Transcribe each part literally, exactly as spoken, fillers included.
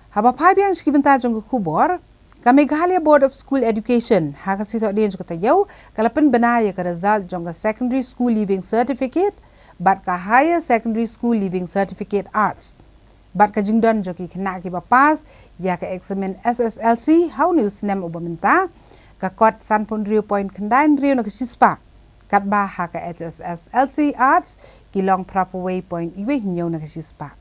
Haba phai biang sha ki bynta jong ka khubor, ka Meghalaya Board of School Education ha ka sngi Thohdieng jong ka taïew ka la pynbna ïa ka result jong ka Secondary School Leaving Certificate bad ka Higher Secondary School Leaving Certificate Arts. Bad ka jingdon jong ki khynnah kiba pass ïa ka eksamin S S L C ha une u snem uba mynta ka kot sanphew hynriew point khyndai hynriew na ka shispah. Katba ha ka H S S L C Arts ki long phraphew wei point wei hynñiew na ka shispah.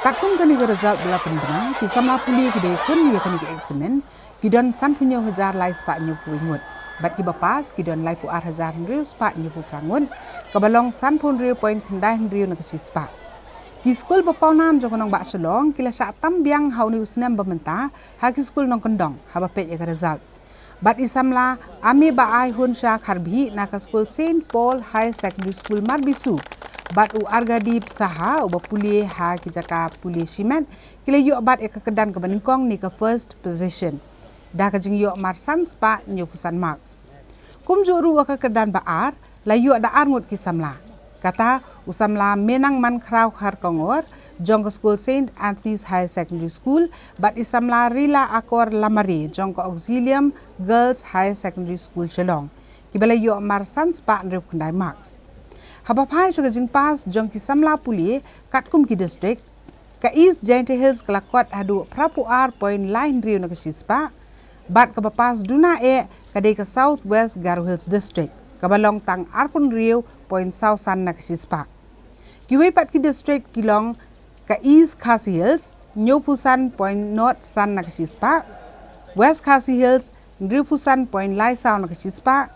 Katkum kane ka result ba la pynbna, ki samla pule kiba ïakhun ïa kane ka eksamin ki don sanphew hynñiew hajar lai spah hynñiewphew wei ngut. Bad kiba pass ki don laiphew ar hajar hynriew spah hynñiewphew phra ngut, kaba long sanphew hynriew point khyndai hynriew na ka shispah. Ki skul ba pawnam jong ka nongbah Shillong ki la shah tam biang ha une u snem ba mynta ha ki skul nongkyndong haba peit ïa ka result. Bad i samla Ame Ba Ai Hun Sha Kharbhih na ka skul Saint Paul Higher Secondary School Marbisu bad u Argadip Saha uba pule ha ki jaka pule shimet ki la ïoh bat ïa ka kyrdan kaba nyngkong ne ka first position da ka jingïoh mar san spah hynñiewphew san marks. Kumjuh ruh ha ka kyrdan ba ar la ïoh da ar ngut ki samla. Kata u samla Menang Mankhraw Kharkongor jong ka skul Saint Anthony's Higher Secondary School bad i samla Rila Akor Lamare jong ka Auxilium Girls Higher Secondary School Shillong, kiba la ïoh mar san spah hynriewphew khyndai marks. Haba phai sha ka jingpass jong ki samla pule katkum ki district, ka East Jaintia Hills ka la kot haduh phraphew ar point lai hynriew na ka shispah, bad kaba pass duna eh ka dei ka South West Garo Hills District, kaba long tang arphew hynriew point saw san na ka shispah. Kiwei pat ki district ki long ka East Khasi Hills hynñiewphew san point nod san na ka shispah, West Khasi Hills hynriewphew san point lai saw na ka shispah,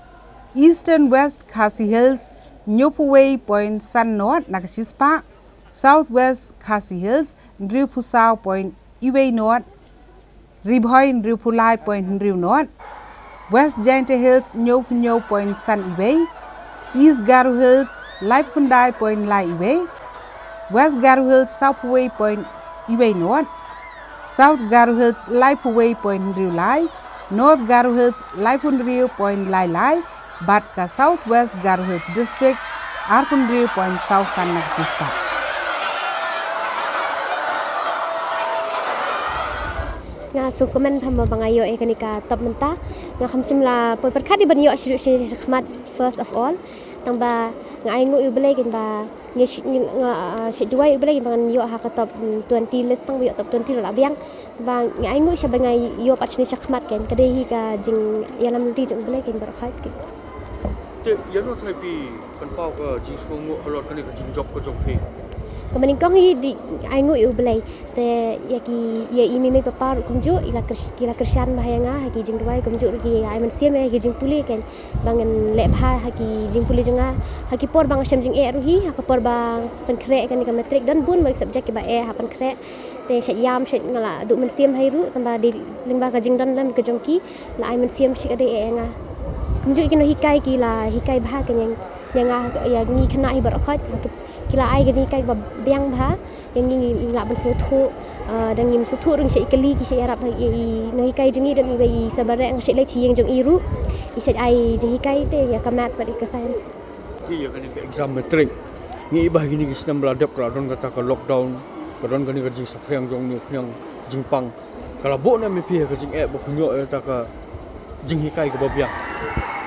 Eastern West Khasi Hills hynñiewphew wei point san nod na ka shispah, South West Khasi Hills hynriewphew saw point wei nod, Ri Bhoi hynriewphew lai point hynriew nod, West Jaintia Hills hynñiewphew hynñiew point san wei, East Garo Hills laiphew khyndai point lai wei, West Garo Hills sawphew wei point wei nod, South Garo Hills laiphew wei point hynriew lai, North Garo Hills laiphew hynriew point lai lai, bad ka South West Garo Hills District arphew hynriew point saw san na ka shispah. Nga sngewkmen bha ba nga ïoh ïa kane ka top mynta. Nga kham shym la poi pyrkhat ïa ban ïoh shuh shuh shakhmat first of all. Tang ba nga ai nguh ïa U Blei keiñ ba ngi shi-, ngi, nga, ah, shait duwai U Blei ba ngan ïoh ha ka top, mm, twenty list, tang ba ïoh top twenty ruh la biang. Ba nga ai nguh sha ba nga ïoh pat shane shakhmat keiñ, ka dei hi ka jingïalam lynti jong U Blei keiñ baroh khoit keiñ. Te ïano thai phi pynpaw ka jingsngewnguh halor kane ka jingjop ka jong phi? Kaba nyngkong hi dei ai nguh ïa U Blei. Te ïa ki, ïa i mei mei papa ruh kumjuh, i la kyr-, ki la kyrshan bha ïa nga ha ki jingduwai, kumjuh ruh ki ai mynsiem ïa ki jingpule keiñ. Ba ngan leh bha ha ki jingpule jong nga. Ha ki por ba nga shem jingeh ruh hi, ha ka por ba pynkhreh kane ka matric, don bun ba ki subject kiba eh ha pynkhreh. Te shait ïam, shait nga la duh mynsiem hi ruh, tang ba dei lyngba ka jingdon lam ka jong ki, la ai mynsiem shikatdei eh ïa nga. Kumjuh ki nonghikai ki la hikai bha keiñ ïa nga, ïa ngi khynnah hi baroh khoit, ki, ki la ai ka jinghikai ba biang bha. Ïa ngi ngi lah ban sngewthuh, ah, da ngim sngewthuh ruh ngi shait kylli ki, shait ïarap ha i, i nonghikai jong ngi, don iwei i Sabareh, nga shait leit sha ïing jong i ruh, i shait ai jinghikai te ïa ka maths bad ïa ka science. Ki ïa kane ka exam matric, ngi i ba ha kine ki snem ba la dep ka la don kata ka lockdown, ka don kane ka jingsaphriang jong une u khñiang jingpang. Ka la buh ne em ïa phi ha ka jingeh ba phin ïoh ïa kata ka jinghikai kaba biang?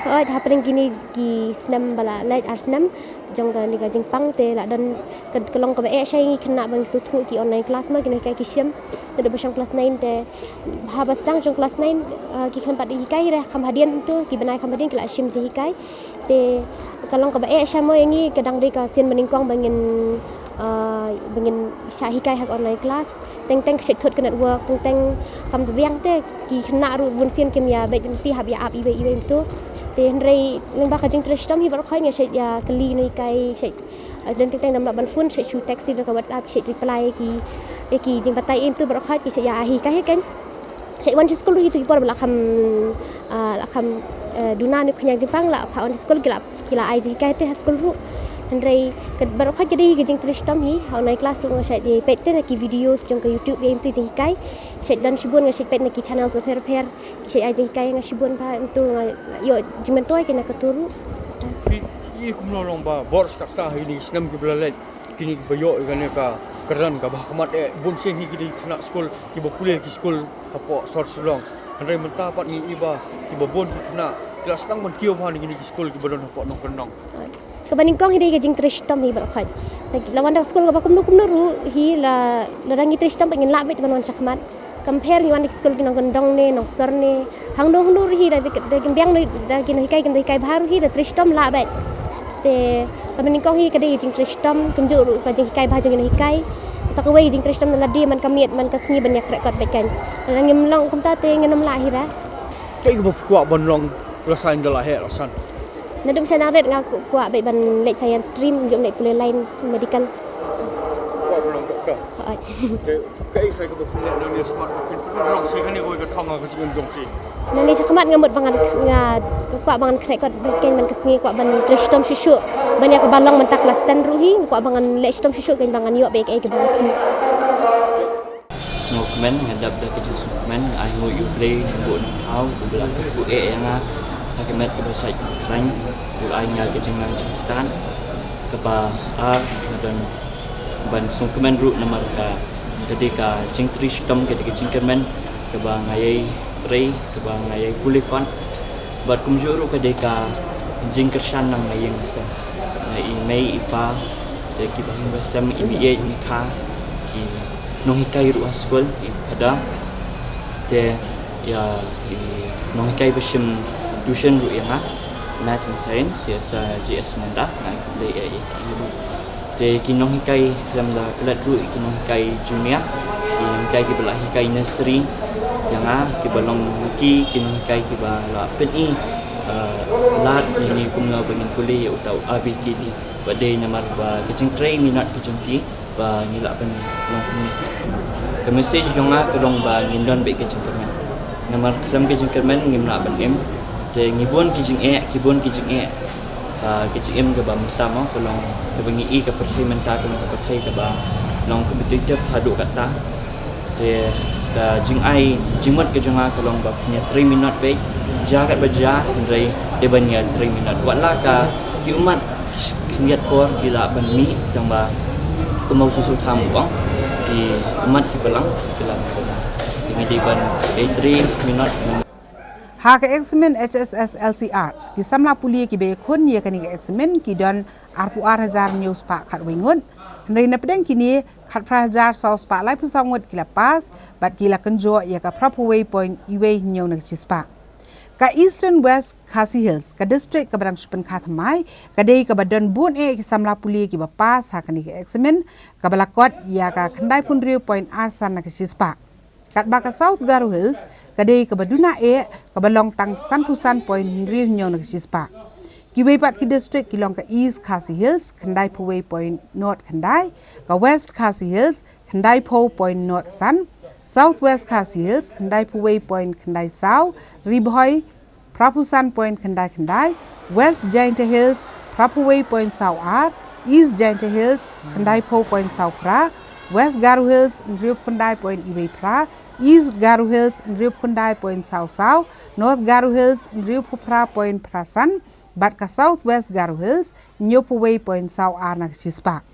Hooid, hapdeng kine ki snem ba la leit, ar snem jong kane ka jingpang te la don ka, ka long kaba eh shai ïa ngi khynnah ba ngi sngewthuh ki online class ma ki nonghikai ki shim. Naduh ba shong class nine te, haba sdang shong class nine, eh, ki khlem pat hikai re kham hadien tu, ki bnai kham hadien ki la shim jinghikai. Te ka long kaba eh shai mo ïa ngi, ka dang dei ka sien ba nyngkong ba ngin, ah, ba ngin shah hikai ha ka online class. Teng teng ka shait thut ka network, teng teng kam pbiang te ki khynnah ruh bun sien kim ïa beit lynti hap ïa ap iwei iwei mynta. Te hynrei lyngba ka jingtrei shitom hi baroh khoit nga shait ïa kylli nonghikai, shait, ah, teng teng dang lah ban phone, shait shu text ïa ka WhatsApp, shait reply ki, ïa ki jingbatai mynta baroh khoit ki shait ïa hikai hi keiñ. Shait wan sha skul ruh hi tu ki por ba la kham, ah, la kham, eh, duna ne khñiang jingpang la phah wan sha skul ki la, ki la ai jinghikai te ha skul ruh. Hynrei ka baroh khoit ka dei ka jingtrei shitom hi, ha online class ruh nga shait peit te na ki videos jong ka YouTube ïa ïa tu jinghikai. Shait don shibun nga shait peit na ki channels bapher bapher. Ki shait ai jinghikai nga shibun ba ynda nga ïoh jingmyntoi ka na ka tu ruh. Ki i kumno long ba bor sha kata ha kine ki snem kiba la leit, kine kiba ïoh ïa kane ka kyrdan kaba ha khmat eh, bun sien hi ki dei ki khynnah skul kiba pule ki skul hapoh sor Shillong. Hynrei mynta pat ngi i ba kiba bun ki khynnah ki la sdang ban kiew bha na kine ki skul kiba don hapoh nongkyndong. Kaba nyngkong hi dei ka jingtrei shitom hi baroh khoit. La wan da ka skul kaba kumno kumno ruh hi, la, lada ngi trei shitom pat ngin lah beit ban wan shakhmat. Compare ngi wan da ki skul ki nongkyndong ne nongsor ne hangno hangno ruh hi, da, da, da kim biang da ki nonghikai kim da hikai bha ruh hi, da trei shitom lah beit. Te kaba nyngkong hi ka dei ka jingtrei shitom, kumjuh ruh ka jinghikai bha jong ki nonghikai. Sa kawei ka jingtrei shitom na lade man ka miet man ka sngi ban ïakhreh kot beit kan. Lada ngim long kumta te ngin ym lah hi ra. Kaei kaba phi kwah ban long la saiñ da la heh la san? Naduh mynshwa nang rit nga kwah beit ban leit science stream, ym leit pule line medical. Kwah ban long doktor. Hooid. Te kaei kaei kaba phi leh nangne shakhmat ba phin pynlong sha kane kawei ka thong ha ka jingim jong phi? Nangne shakhmat nga mut ba ngan, nga kwah ba ngan khreh kot beit kein man ka sngi, kwah ban trei shitom shuh shuh ban ïa kaba long mynta klas ten ruh hi, nga kwah ba ngan leh shitom shuh shuh kein ba ngan ïoh beit kaei kaba nga thmu. Sngewkmen, nga dap da ka jingsngewkmen, nga ai nguh ïa U Blei, nga buh na u thaw uba la kyrkhu eh ïa nga ha ka met kaba shait kaba khlaiñ, u la ai nga ka jingnang jingstad kaba ar. Nga don ban sngewkmen ruh namar ka, ka dei ka jingtrei shitom, ka dei ka jingkyrmen kaba nga ïai trei, kaba nga ïai pule kot. Bad kumjuh ruh ka dei ka jingkyrshan na nga ïing nga sem. Nga i mei i pa, te kiba ïing ba sem, i mei i kha, ki nonghikai ruh ha skul, i phada. Te ïa i nonghikai ba shim tuition ruh ïa nga, Maths and Science, ïa sa J S Nanda, nga ai khublei ïa ki ruh. Te ki nonghikai khlem da klet ruh, ki nonghikai junior, ki nonghikai kiba la hikai nursery ïa nga, kiba long ma ki, ki nonghikai kiba la pyni, eh, lad ïa ngi kumno ba ngin pule ïa uta u A B C D. Ba dei namar ba ka jingtrei minot ka jong ki ba ngi lah ban long kumne. Ka message jong nga ka long ba ngin don beit ka jingkyrmen. Namar khlem ka jingkyrmen ngim lah ban im. Te ngi bun ki jingeh, ki bun ki jingeh. Ah, ka jingim kaba mynta mo, ka long kaba ngi i ka pyrthei mynta, ka long ka pyrthei kaba long competitive haduh katta. Te ka jingai jingmut ka jong nga ka long ba phin ïa trei minot beit, jia katba jia, hynrei dei ban ïa trei minot. Wat la ka ki ummat khyndiat por ki lah ban mih, tang ba kumba u Sir Sutha u ong, ki ummat kiba lang ki lah ban. Te ngi dei ban ïa trei minot. Ha ka eksamin H S S L C Arts, ki samla pule kiba ïakhun ïa kane ka eksamin ki don arphew ar hajar hynñiew spah khatwei ngut. Hynrei na pdeng kine, khatphra hajar saw spah laiphew saw ngut ki la pass, bad ki la kynjoh ïa ka phraphew wei point wei hynñiew na ka shispah. Ka Eastern West Khasi Hills, ka district kaba dang shu pynkha thymmai, ka dei kaba don bun eh ki samla pule kiba pass ha kane ka eksamin, kaba la kot ïa ka khyndaiphew hynriew point ar san na ka shispah. Katba ka South Garo Hills ka dei kaba duna eh, kaba long tang sanphew san point hynriew hynñiew na ka shispah. Kiwei pat ki district ki long ka East Khasi Hills, khyndaiphew wei point nod khyndai, ka West Khasi Hills, khyndaiphew point nod san, South West Khasi Hills, khyndaiphew wei point khyndai saw, Ri Bhoi, phraphew san point khyndai khyndai, West Jaintia Hills, phraphew wei point saw ar, East Jaintia Hills, khyndaiphew point saw phra, West Garo Hills, hynriewphew khyndai point wei phra, East Garo Hills, hynriewphew khyndai point saw saw, North Garo Hills, hynriewphew phra point phra san, bad ka South West Garo Hills, hynñiewphew wei point saw ar na ka shispah.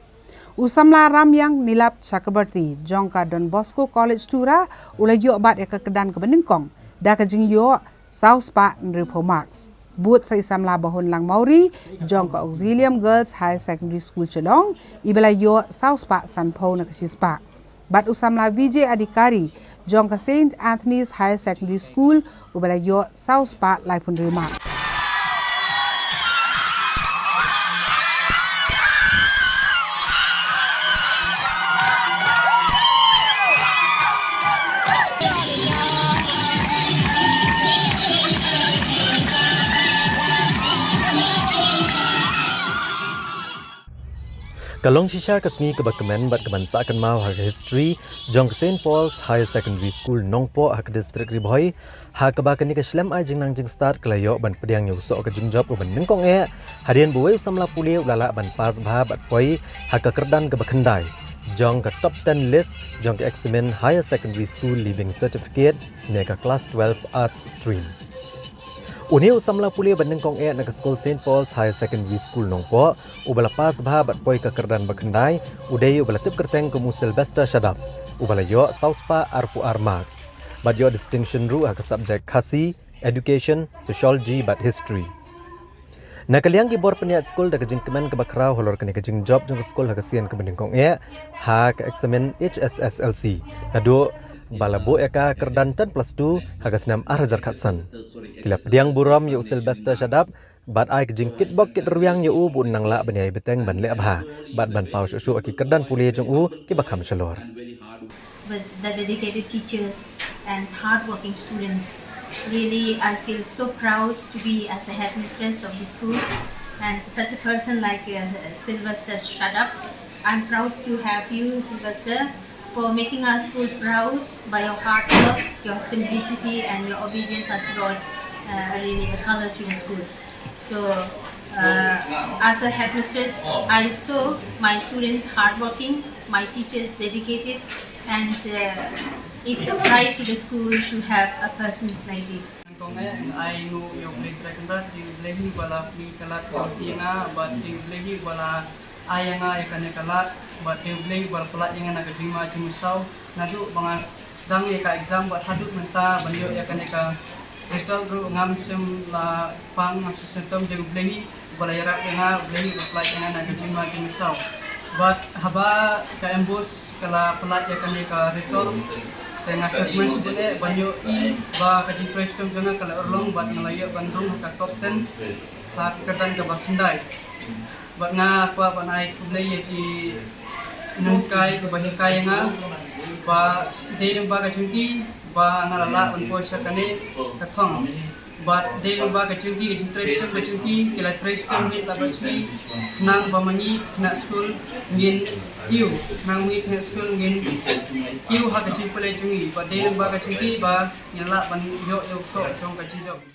U samla Ramyang Nilap Chakrabarti, jong ka Don Bosco College Tura, u la ïoh bat ïa ka kyrdan kaba nyngkong da ka jingïoh saw spah hynriewphew marks. Bud sa i samla Bahun Langmawri, jong ka Auxilium Girls Higher Secondary School Shillong, iba la ïoh saw spah sanphew na ka shispah. Bad u samla Vijay Adhikari, jong ka Saint Anthony's Higher Secondary School, uba la ïoh saw spah laiphew hynriew marks. Ka long shisha ka sngi kaba kmen bad kaban sah kynmaw ha ka history jong ka Saint Paul's Higher Secondary School Nongpoh ha ka district Ri Bhoi, ha kaba kane ka shlem ai jingnang jingstad ka la ïoh ban pdiang ïa u soh ka jingjop uba nyngkong eh, hadien ba uwei u samla pule u la lah ban pass bha bad poi ha ka kyrdan kaba khyndai jong ka top ten list jong ka eksamin Higher Secondary School Leaving Certificate ne ka Class twelve Arts Stream. Une u samla pule ba nyngkong eh na ka skul Saint Paul's Higher Secondary School Nongpoh, uba la pass bha bad poi ka kyrdan ba khyndai, u dei uba la tip kyrteng kum u Sylvester Shadap, uba la ïoh saw spah arphew ar marks bad ïoh distinction ruh ha ka subject Khasi, Education, Sociology bad History. Na ka liang ki bor pynïaid skul da ka jingkmen kaba khraw halor kane ka jingjop jong ka skul ha ka sien kaba nyngkong eh ha ka eksamin H S S L C, naduh ba la buh ïa ka kyrdan ten plus two ha ka snem ar hajar khatsan. Ki la pdiang burom ïa u Sylvester Shadap bad ai ka jingkitbok kitrwiang ïa u ba un nang lah ban ïai bteng ban leh bha bad ban paw shuh shuh ïa ki kyrdan pule jong u kiba kham shalor. With the dedicated teachers and hardworking students. Really, I feel so proud to be as a headmistress of the school and such a person like uh, Sylvester Shadap. I'm proud to have you, Sylvester, for making our school proud by your hard work, your simplicity, and your obedience has brought uh, really a color to the school. So, uh, as a headmistress, I saw my students hardworking, my teachers dedicated, and uh, it's a pride to the school to have a persons like this. Kong eh, ai nu yo play track and that, you play hi bala play kalat ko si nga, but you play hi bala ai nga ya kane kalat, but you play bala kalat yang na kajima jimusaw, naduh banga sedang ya ka exam, but haduh menta ban yo ya kane ka result ruh ngam sim la pang ngam sim sim tom de u Blei uba la ïarap ïa nga, u Blei uba pynlait ïa nga na ka jingma jingmynsaw. Bad haba ka MBOSE ka la pynlait ïa kane ka result, te nga sngewkmen shibun eh ban ïohi ba ka jingtrei shitom jong nga ka la urlong bad nga la ïoh ban rung ha ka top ten ha ka kyrdan kaba khyndai. Bad nga kwah ban ai khublei ïa ki nonghikai kiba hikai ïa nga ba dei lyngba ka jong ki ba nga la lah ban poi sha kane ka thong. Bad dei lyngba ka jong ki, ka jingtrei shitom ka jong ki, ki la trei shitom miet la ba sni khnang ba ma ngi khynnah skul ngin kiew, khnang ma ngi khynnah skul ngin kiew ha ka jingpule jong ngi. Bad dei lyngba ka jong ki ba ngin lah ban ïoh ïa u soh jong ka jingjop.